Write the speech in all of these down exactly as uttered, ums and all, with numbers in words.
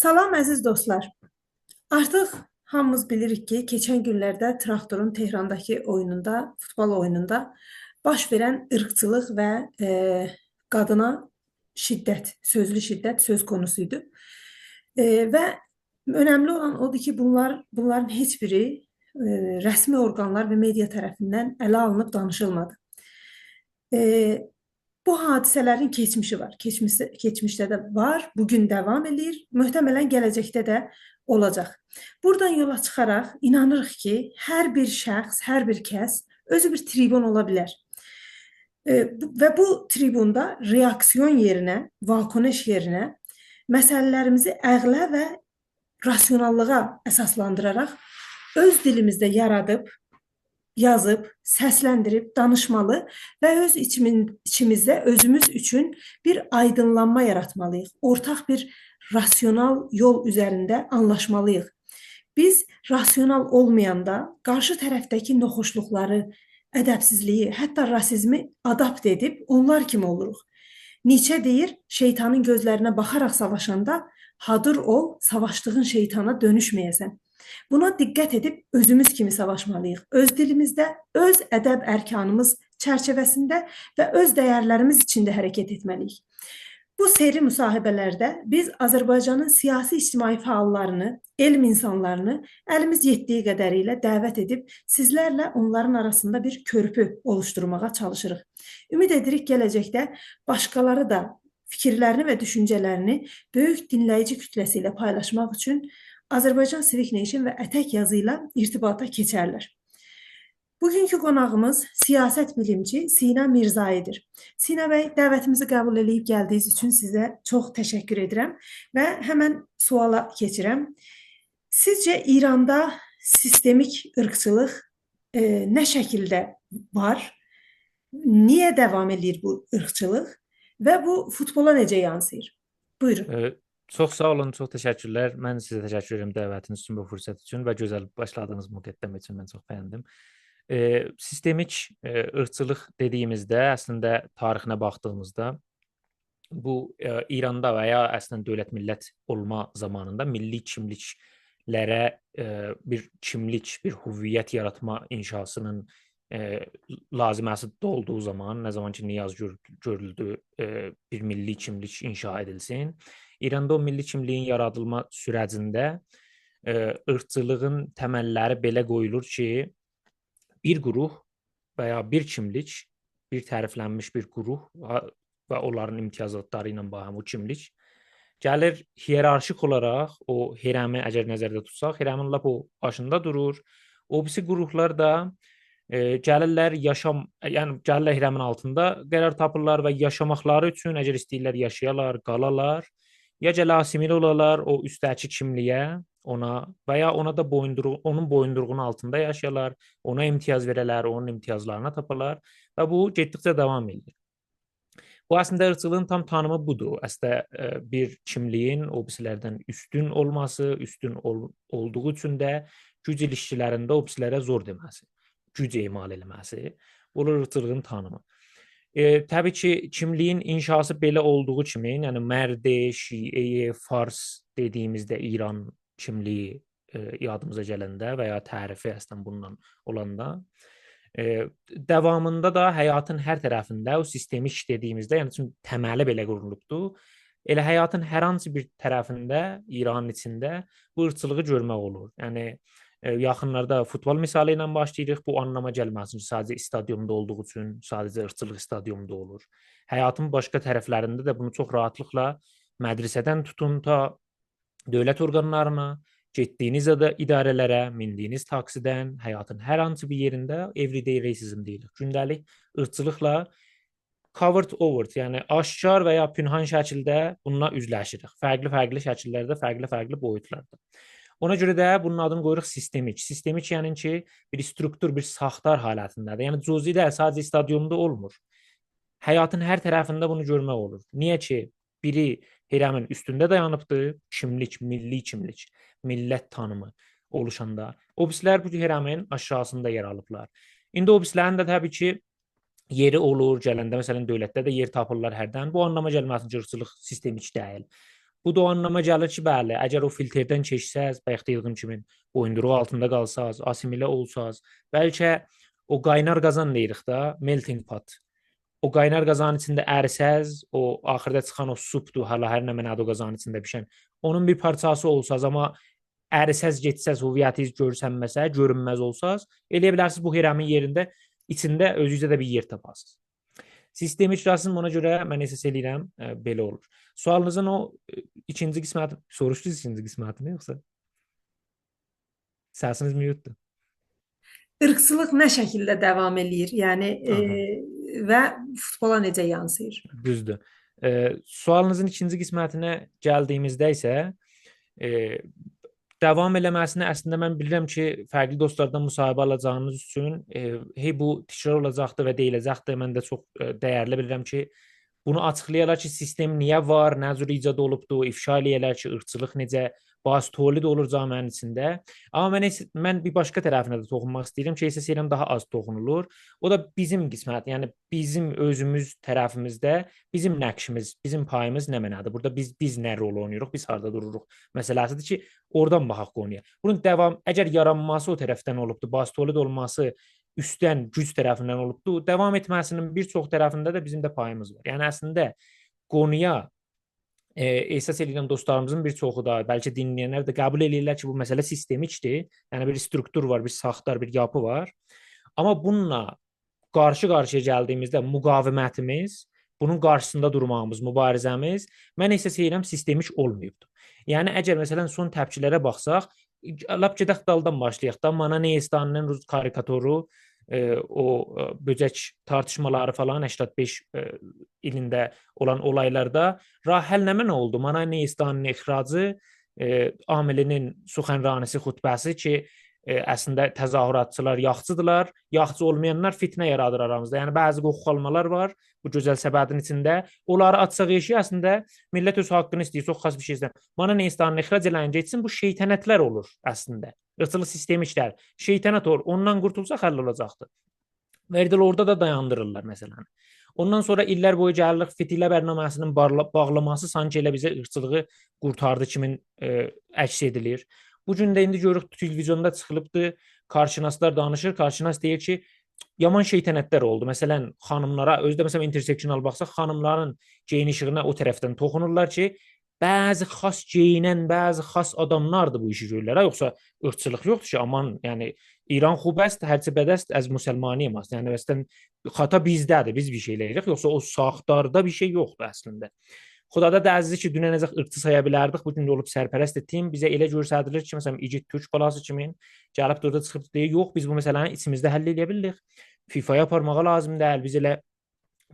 سلام، عزیز دوستلار. آرتیق هامیمیز بیلیریک کی، کئچن گونلرده تراکتورون تهرانداکی اویونوندا، فوتبال اویونوندا باش وئرن عیرقچیلیق و، ائ، قادینا شدت، سؤزلو شدت سؤز قونوسو ایدی. ائ، و اؤنملی اولان اودور کی، بونلار، بونلارین هئچ بیری، ائ، رسمی اورقانلار و مئدیا طرفیندن اله آلینیب دانیشیلمادی. ائ، بو حادثه‌لرین کئچمیشی وار. کئچمیشده، کئچمیشده ده وار، بو گون داوام ائله‌ییر، محتملاً گله‌جکده ده اولاجاق. بورادان یولا چیخاراق اینانیریق کی، هر بیر شخص، هر بیر کس اؤزو بیر تریبون اولا بیلر. ائ، بو، و بو تریبوندا رئاکسیون یئرینه، واکنش یئرینه مسئله‌لریمیزی عقله و راسیوناللیغا اساسلاندیراراق اؤز دیلیمیزده یارادیب، یازیب، سسلندیریب دانیشمالی و اؤز ایچیمین-، ایچیمیزده اؤزوموز اوچون بیر آیدینلانما یاراتمالیییق. اورتاق بیر راسیونال یول اوزرینده آنلاشمالیییق. بیز راسیونال اولمایاندا قارشی طرفده‌کی ناخوشلوقلاری، ادبسیزلیگی، حتی راسیزمی آداپت ائدیب اونلار کیمی اولوروق. نیچه دئییر، شیطانین گؤزلرینه باخاراق ساواشاندا حاضیر اول، ساواشدیغین شیطانا دؤنوشمه‌یه‌سن. بونا دقت ائدیب اؤزوموز کیمی ساواشمالیییق. اؤز دیلیمیزده، اؤز ادب ارکانیمیز چرچیوه‌سینده و اؤز دَیَرلریمیز ایچینده حرکت ائتمه‌لیییک. بو سری مصاحبه‌لرده بیز آذربایجانین سیاسی-اجتماعی فعاللارینی، علم اینسانلارینی الیمیز یئتدیگی قدری ایله دعوت ائدیب سیزلرله اونلارین آراسیندا بیر کؤرپو اولوشدورماغا چالیشیریق. امید ائدیریک گله‌جکده باشقالاری دا فیکیرلرینی و دوشونجه‌لرینی بؤیوک دینله‌ییجی کوتله‌سی ایله پایلاشماق اوچون Azerbaijan Civic Nation و اتک یازی ایله ارتباطا کئچرلر. بوگونکو قوناغیمیز سیاست بیلیمچی سینا میرزایی‌دیر. سینا بی، دعوتیمیزی قبول ائله‌ییب گلدیگینیز اوچون سیزه چوخ تشکر ائدیرم و همن سؤالا کئچیرم. سیزجه ایراندا سیستمیک عیرقچیلیق، ائ، نه شکیلده وار؟ نییه داوام ائله‌ییر بو عیرقچیلیق و بو فوتبالا نئجه یانسیییر؟ بویورون. ائ، چوخ ساغ اولون، چوخ تشکرلر. من سیزه تشکر ائدیرم دعوتینیز اوچون، بو فرصت اوچون و گؤزل باشلادیغینیز مقدمه اوچون. من چوخ بَیندیم. ائ، سیستمیک، ائ، عیرقچیلیق دئدیگیمیزده، اصلینده تاریخینه باخدیغیمیزدا، بو، ائ، ایراندا و یا اصلینده دؤولت میللت اولما زامانیندا میللی کیملیکلره، ائ، بیر کیملیک، بیر هویت یاراتما انشاسینین، ائ، لازمه‌سی دولدوغو زامان، نه زامان کی نیاز گؤر-، گؤرولدو، ائ، بیر میللی کیملیک انشا ائدیلسین. ایراندا او میللی کیملیگین یارادیلما سوره‌جینده، ائ، عیرقچیلیغین تمللری بئله قویولور کی، بیر گروه و یا بیر کیملیک، بیر تعریفلنمیش بیر گروه ها-، و اونلارین امتیازاتلاری ایله باغلی او کیملیک گلیر هیرارخیک اولاراق او هرمی اگر نظرده توتساق، هرمین لاپ او باشیندا دورور. او بیریسی گروهلار دا، ائ، گلیرلر یاشام-، یعنی گلیرلر هرمین آلتیندا قرار تاپیرلار و یاشاماقلاری اوچون اگر ایسته‌ییرلر یاشایالار، قالالار، یا گله آسیمیله اولالار او اوستده‌کی کیملیگه، اونا و یا اونا دا بویوندورو-، اونون بویوندوروغونون آلتیندا یاشایالار، اونا امتیاز وئره‌لر، اونون امتیازلارینا تاپالار و بو گئتدیکجه داوام ائدیر. بو اصلینده عیرقچیلیغین تام تانیمی بودور. اصلینده، ائ، بیر کیملیگین او بیریسیلردن اوستون اولماسی، اوستون اول-، اولدوغو اوچون ده گوج ایلیشکیلرینده او بیریسیلره زور دئمه‌سی، گوج اعمال ائله‌مه‌سی اولور عیرقچیلیغین تانیمی. ائ، طبیعی کی، کیملیگین انشاسی بئله اولدوغو کیمی، یعنی مرد، شیعه، فارس دئدیگیمیزده ایران کیملیگی، ائ، یادیمیزا گلنده و یا تعریفی اصلینده بوندان اولاندا، ائ، داوامیندا دا حیاتین هر طرفینده او سیستمیک دئدیگیمیزده، یعنی چونکی تملی بئله قورولوبدور. ائله حیاتین هر هانسی بیر طرفینده، ایرانین ایچینده بو عیرقچیلیغی گؤرمک اولور. یعنی، ائ، یاخینلاردا فوتبال مثالی ایله باشلاییریق. بو آنلاما گلمه‌سین کی، ساده‌جه استادیومدا اولدوغو اوچون ساده‌جه عیرقچیلیق استادیومدا اولور. حیاتین باشقا طرفلرینده ده بونو چوخ راحاتلیقلا مدرسه‌دن توتون تا دؤولت اورقانلارینا، گئتدیگینیز ادا-، اداره‌لره، میندیگینیز تاکسیدن، حیاتین هر هانسی بیر یئرینده everyday racism دئییریک. گونده‌لیک عیرقچیلیقلا covered over، یعنی آشکار و یا پنهان شکیلده بونونلا اوزلشیریک. فرقلی-فرقلی شکیللرده، فرقلی-فرقلی بویوتلاردا. اونا گؤره ده بونون آدینی قویوروق سیستمیک. سیستمیک یعنی کی، بیر ستروکتور، بیر ساختار حالتینده‌دیر. یعنی جزئی ده ساده‌جه استادیومدا اولمور. حیاتین هر طرفینده بونو گؤرمک اولور. نییه کی، بیری هرمین اوستونده دایانیبدیر، کیملیک، میللی کیملیک، میللت تانیمی اولوشاندا. او بیریسیلر بو هرمین آشاغیسیندا یئر آلیبلار. ایندی او بیریسیلرین ده طبیعی کی، یئری اولور، گلنده، مثلا، دؤولتده ده یئر تاپیرلار هردن. بو آنلاما گلمه‌سین کی، عیرقچیلیق سیستمیک دئییل. بو دا او آنلاما گلیر کی، بلی، اگر او فیلتردن کئچسز، بایاق دئدیگیم کیمی، بویوندوروغ آلتیندا قالساز، آسیمیله اولساز، بلکه او قاینار قازان دئییریک ده، melting pot. او قاینار قازانین ایچینده اریسز، او آخیردا چیخان او سوپدور، حالا هر نمنه‌دیر او قازانین ایچینده بیشن. اونون بیر پارچاسی اولساز، آمما اریسز، گئتسز، هویتینیز گؤرسنمه‌سه، گؤرونمز اولساز، ائلیه بیلرسینیز بو هرمین یئرینده، ایچینده اؤزونوزه ده بیر یئر تاپاسینیز. سیستمیک راسیزم اونا گؤره من احساس ائله‌ییرم، ائ، بئله اولور. سؤالینیزین او، ائ، ایکینجی قسمت، سوروشدونوز ایکینجی قسمتینی یوخسا؟ سسینیز میوتدور. عیرقچیلیق نه شکیلده داوام ائله‌ییر؟ یعنی، آها. ائ، و فوتبالا نئجه یانسییر؟ دوزدور. ائ، سؤالینیزین ایکینجی قسمتینه گلدیییمیزده ایسه، ائ، داوام ائله‌مه‌سینی اصلینده من بیلیرم کی، فرقلی دوستلاردان مصاحبه آلاجاغینیز اوچون، ائ، هئی بو تکرار اولاجاقدیر و دئییله‌جکدیر. من ده چوخ، ائ، دیرلی بیلیرم کی، بونو آچیقلایالار کی، سیستم نییه وار، نه جور ایجاد اولوبدور، افشا ائله‌یه‌لر کی، عیرقچیلیق نئجه باز تولید اولور جامعه‌نین ایچینده. آمما من اس-، من بیر باشقا طرفینه ده توخونماق ایسته‌ییرم کی، احساس ائدیرم داها آز توخونولور. او دا بیزیم قسمت، یعنی بیزیم اؤزوموز طرفیمیزده بیزیم نقشیمیز، بیزیم پاییمیز نمنه‌دیر؟ بورادا بیز، بیز نه رول اویناییریق، بیز هاردا دوروروق مسئله‌سیدیر کی، اورادان باخاق قونویا. بونون داوام، اگر یارانماسی او طرفدن اولوبدور، باز تولید اولماسی اوستدن، گوج طرفیندن اولوبدور، داوام ائتمه‌سینین بیر چوخ طرفینده ده بیزیم ده پاییمیز وار. یعنی اصلینده قونویا، ائ، احساس ائدیرم دوستلاریمیزین بیر چوخو دا، بلکه دینله‌ینلر ده قبول ائله‌ییرلر کی، بو مسئله سیستمیکدیر. یعنی بیر استروکتور وار، بیر ساختار، بیر یاپی وار. آمما بونونلا قارشی-قارشییا گلدیییمیزده مقاومتیمیز، بونون قارشیسیندا دورماغیمیز، موباریزه‌میز، من احساس ائدیرم، سیستمیک اولماییبدیر. یعنی اگر مثلا سون تپکیلره باخساق، لاپ گئدک دالدان باشلایاق دا، مانا نئیستانین روز کاریکاتورو، ائ، او، ائ، بؤجک تارتیشمالاری فلان، هشتاد بئش، ائ، ایلینده اولان اولایلاردا راه حل نمنه اولدو؟ مانا نئیستانین اخراجی، ائ، عاملی‌نین سخنرانی‌سی، خطبه‌سی کی، ائ، اصلینده تظاهراتچیلار یاخچیدیرلار، یاخچی اولمایانلار فتنه یارادیر آرامیزدا. یعنی بعضی قوخالمالار وار بو گؤزل سبدین ایچینده. اونلاری آتساق ائشییه، اصلینده میللت اؤز حاققینی ایسته‌ییر، چوخ خاص بیر شئی ایسته‌میر. مانا نئیستانین اخراج ائله‌یین گئتسین، بو شیطنتلر اولور اصلینده. عیرقچیلیق سیستمیکلر، شیطنت اولور، اوندان قورتولساق حل اولاجاقدیر. وئردیلر اورادا دا دایاندیریرلار مسئله‌نی. اوندان سونرا ایللر بویو گلیریک، فتیله برنامه‌سینین بارلا-، باغلاماسی سانکی ائله بیزه عیرقچیلیغی قورتاردی کیمین، ائ، عکس ائدیلیر. بو گون ده ایندی گؤروروک، تلویزیوندا چیخیلیبدی، کارشناسلار دانیشیر، کارشناس دئییر کی، یامان شیطنتلر اولدو. مثلا، خانیملارا، اؤزو ده مثلا اینترسکشنال باخساق، خانیملارین گئیینیشیگینه او طرفدن توخونورلار کی، بعضی خاص گئیینن، بعضی خاص آداملاردیر بو ایشی گؤرورلر. ها، یوخسا عیرقچیلیق یوخدور کی، آمان، یعنی، «ایران خوب است، هرچه بد است، از مسلمانی ماست.» یعنی، اصلا، خطا بیزده‌دیر، بیز بیر شئی ائله‌ییریک، یوخسا او ساختاردا بیر شئی یوخدور اصلینده. خداداد عزیزی کی، دوننه‌جک عیرقچی سایا بیلردیک، بو گون ده اولوب سرپرست تیم، بیزه ائله گؤستریلیر کی، مثلا، ایگید تورک بالاسی کیمی گلیب اورادا چیخیب دئییر، «یوخ، بیز بو مسئله‌نی ایچیمیزده حل ائلیه بیلیریک. فیفایا آپارماغا لازیم دئییل، بیز ائله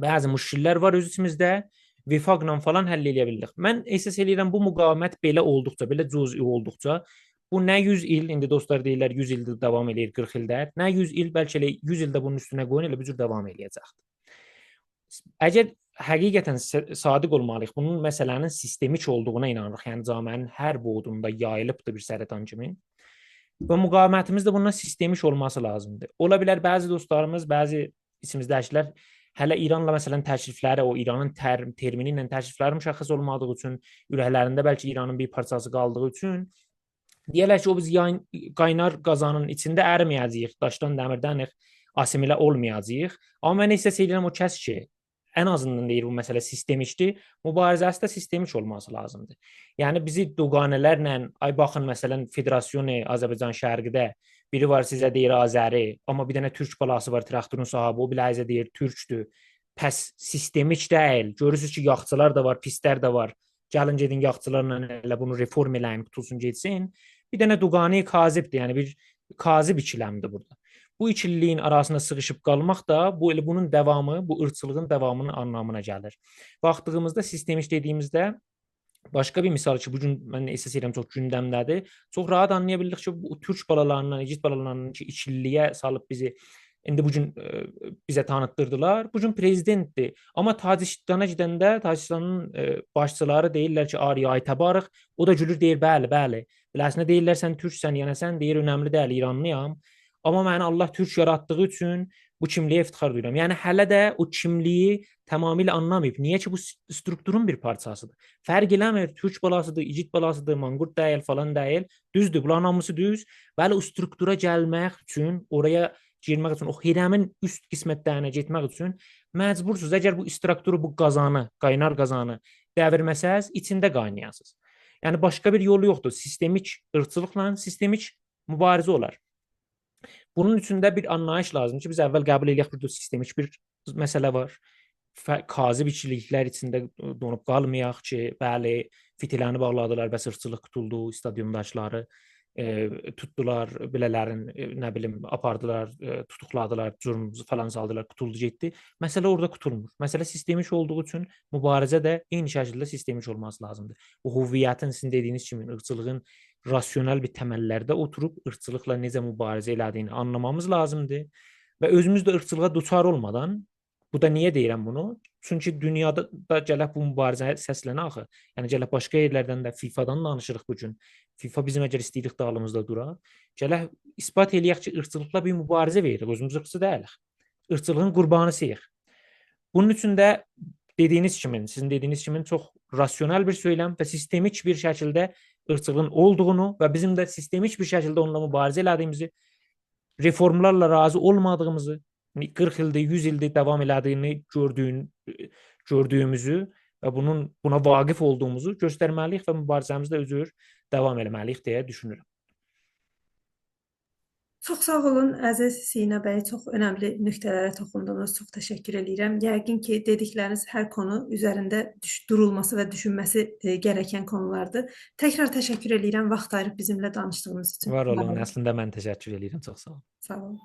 بعضی مشکل‌لر وار اؤز ایچیمیزده، وفاقلا فلان حل ائلیه بیلیریک.» من احساس ائله‌ییرم، بو مقاومت بئله اولدوقجا، بئله جزئی اولدوقجا، بو نه یوز ایل، ایندی دوستلار دئییرلر، یوز ایلدیر داوام ائله‌ییر، قیرخ ایلدیر، نه یوز ایل، بلکه ائله یوز ایل ده بونون اوستونه قویون، ائله بو جور داوام ائلیه‌جکدیر. اگر حقیقتا س-، صادق اولمالی‌ییق، بونون مسئله‌نین سیستمیک اولدوغونا اینانیریق، یعنی جامعه‌نین هر بوعدوندا یاییلیبدیر بیر سرطان کیمی، و مقاومتیمیز ده بوندان سیستمیک اولماسی لازیمدیر. اولا بیلر بعضی دوستلاریمیز، بعضی ایچیمیزده‌کیلر هله ایرانلا، مثلا، تکلیفلری، او ایرانین تر-، ترمینی ایله تکلیفلری مشخص اولمادیغی اوچون، اورکلرینده بلکه ایرانین بیر پارچاسی قالدیغی اوچون دئیرلر کی، او بیز یایین-، قاینار قازانین ایچینده اریمه‌یه‌جه‌ییک، داشدان دمیردنیک، آسیمیله اولمایاجاغیق. آمما من احساس ائدیرم، او کس کی، ان آزیندان دئییر، بو مسئله سیستمیکدیر، موباریزه‌سی ده سیستمیک اولماسی لازیمدیر. یعنی بیزی دوگانه‌لرله، آی باخین، مثلا، فدراسیون آذربایجان شرقی‌ده بیری وار، سیزه دئییر آذری، آمما بیر دنه تورک بالاسی وار، تراکتورون صاحیبی، او بیله‌زه دئییر تورکدور. پس سیستمیک دئییل. گؤرورسونوز کی، یاخچیلار دا وار، پیسلر ده وار. گلین گئدین یاخچیلارلا ائله بونو رفورم ائله‌یین، قوتولسون گئتسین. بیر دنه دوگانه کاذبدیر، یعنی بیر کاذب ایکیلمدیر بورادا. بو ایکیلیلیگین آراسیندا سیغیشیب قالماق دا، بو ائله بونون داوامی، بو عیرقچیلیغین داوامینین آنلامینا گلیر. باخدیغیمیزدا، سیستمیک دئدیییمیزده، باشقا بیر مثال کی، بو گون من احساس ائدیرم چوخ گوندمده‌دیر. چوخ راحت آنلایا بیلیریک کی، بو تورک بالالاریندان، ایگید بالالاریندان کی، ایکیلیلیگه سالیب بیزی، ایندی بو گون، ائ، بیزه تانیتدیردیلار. بو گون پرزیدنتدیر. آمما تاجیکستانا گئدنده تاجیکستانین، ائ، باشچیلاری دئییرلر کی، «آریایی تباریک.» او دا گولور، دئییر، «بلی، بلی.» بیله‌سینه دئییرلر، «سن تورکسن، یعنی سن؟» دئییر، «اؤنملی دئییل، ایرانلی‌یام. آمما منی الله تورک یاراتدیغی اوچون بو کیملیگه افتخار دویورام. یعنی هله ده او کیملیگی تمامیله آنلاماییب. نییه کی، بو س-، ستروکتورون بیر پارچاسیدیر. فرق ائله‌میر، تورک بالاسیدیر، ایگید بالاسیدیر، مانقورت دئییل، فلان دئییل. دوزدور، بونلارین هامیسی دوز. بلی، او ستروکتورا گلمک اوچون، اورایا گیرمک اوچون، او هرمین اوست قسمتلرینه گئتمک اوچون مجبورسونوز. اگر بو ستروکتورو، بو قازانی، قاینار قازانی دئویرمه‌سز، ایچینده قاینایاسینیز. یعنی باشقا بیر یولو یوخدور. سیستمیک عیرقچیلیقلا سیستمیک موباریزه اولار. بونون اوچون ده بیر آنلاییش لازیم کی، بیز اول قبول ائله‌یک، بورادا سیستمیک بیر مسئله وار. ف-، کاذب ایکیلیکلر ایچینده دونوب قالمایاق کی، بلی، فیتیله‌نی باغلادیلار، بس عیرقچیلیق قوتولدو، استادیومداکیلاری، ائ، توتدولار، بئله‌لرین، ائ، نه بیلیم، آپاردیلار، ائ، توتوقلادیلار، جرم فلان سالدیلار، قوتولدو گئتدی. مسئله اورادا قوتولمور. مسئله سیستمیک اولدوغو اوچون موباریزه ده عینی شکیلده سیستمیک اولماسی لازیمدیر. بو هویتین، سیزین دئدیگینیز کیمی، عیرقچیلیغین راسیونال بیر تمللرده اوتوروب عیرقچیلیقلا نئجه موباریزه ائله‌دیگینی آنلامامیز لازیمدیر. و اؤزوموز ده عیرقچیلیغا دچار اولمادان، بو دا نییه دئییرم بونو؟ چونکی دونیادا دا گلک بو موباریزه سسلنه آخی. یعنی گلک باشقا یئرلردن ده، فیفادان دانیشیریق بو گون. فیفا بیزیم اگر ایسته‌ییریک دالیمیزدا دورا، گلک اثبات ائله‌یک کی، عیرقچیلیقلا بیر موباریزه وئریریک، اؤزوموز عیرقچی دئییلیک. عیرقچیلیغین قوربانی‌سی‌ییق. بونون اوچون ده دئدیگینیز کیمی، سیزین دئدیگینیز کیمی چوخ راسیونال بیر سؤیلم و سیستمیک بیر شکیلده عیرقچیلیغین اولدوغونو و بیزیم ده سیستمیک بیر شکیلده اونونلا موباریزه ائله‌دیگیمیزی، رفورملارلا راضی اولمادیغیمیزی، قیرخ ایلدیر، یوز ایلدیر داوام ائله‌دیگینی گؤردویون-، گؤردویوموزو و بونون، بونا واقف اولدوغوموزو گؤسترمه‌لی‌ییک و موباریزه‌میزی ده اؤزور داوام ائله‌مه‌لی‌ییک دئیه دوشونورم. چوخ ساغ اولون، عزیز سینا بی، چوخ اؤنملی نکته‌لره توخوندونوز. چوخ تشکر ائله‌ییرم. یقین کی، دئدیکلرینیز هر قونو اوزرینده دوش-، دورولماسی و دوشونمه‌سی، ائ، گرکن قونولاردیر. تکرار تشکر ائله‌ییرم واخت آییریب بیزیمله دانیشدیغینیز اوچون. وار اولون. ساغ اولون. اصلینده من تشکر ائله‌ییرم. چوخ ساغ اولون. ساغ اولون.